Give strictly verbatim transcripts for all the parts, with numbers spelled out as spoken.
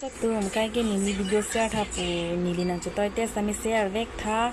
Atum, kaike neli video share tha pu neli nangchetoite sami share vek tha.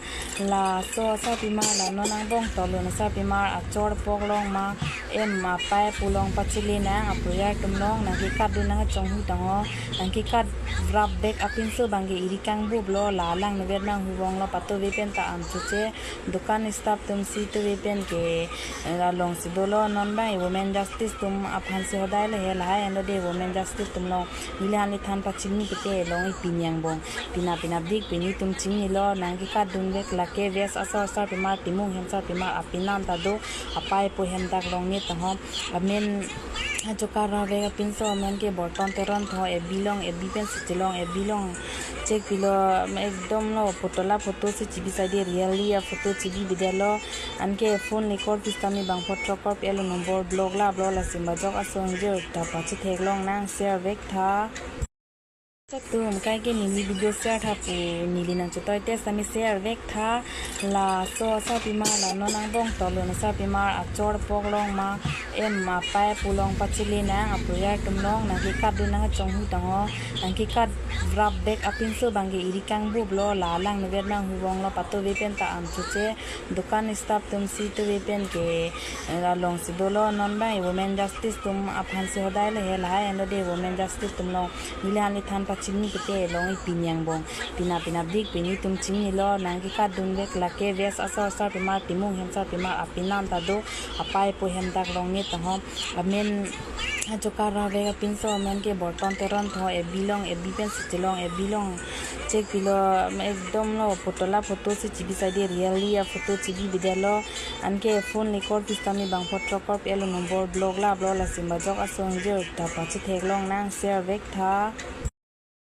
Laso asarpimar la non angbong tolun asarpimar achor pok long ma, em apai pu long pachele nang, aprayer atum long nangkekat dun nangchonghu tangho, nangkekat vrap vek apinso abangke eri kangbup lo, la lang nuvet nang huvong lo, patuve pen ta an chuche, dukan staff atum si tuve pen ke, eh, along si dolo. Non abang women justice atum aphan si hodai le he lahai endo de women justice atum long neli han le than pachini kete long ipini angbong. Pina pina dik pini atum chinilo, nangkekat dun vek lake West asor asarpimar Timung hem asarpimar apinam ta do, apai pu hem dak long ni tahom. Amen achoka ra vek apinso amen ke Borton Teron tho, F B long, F B pen si chelong, F B long check pilo, ekdom lo photo la photo si chibi sai de, really a photo chibi bidalo. Anke phone record pistami bang photo record elo number block la block la simba jok asong je ta pachethek long nang share vek tha. Atum, kaike neli video share tha pu neli nangchetoite sami share vek tha. Laso asarpimar la non angbong tolun asarpimar achor pok long ma, em apai pu long pachele nang, aprayer atum long nangkekat dun nangchonghu tangho, nangkekat vrap vek apinso abangke eri kangbup lo, la lang nuvet nang huvong lo, patuve pen ta an chuche, dukan staff atum si tuve pen ke, eh, along si dolo. Non abang women justice atum aphan si hodai le he lahai endo de women justice atum long neli han le than pachini kete long ipini angbong. Pina pina dik pini atum chinilo, nangkekat dun vek lake West asor asarpimar Timung hem asarpimar apinam ta do, apai pu hem dak long ni tahom. Amen achoka ra vek apinso amen ke Borton Teron tho, F B long, F B pen si chelong, F B long check pilo, ekdom lo photo la photo si chibi sai de, really a photo chibi bidalo. Anke phone record pistami bang photo record elo number block la block la simba jok asong je ta pachethek long nang share vek tha.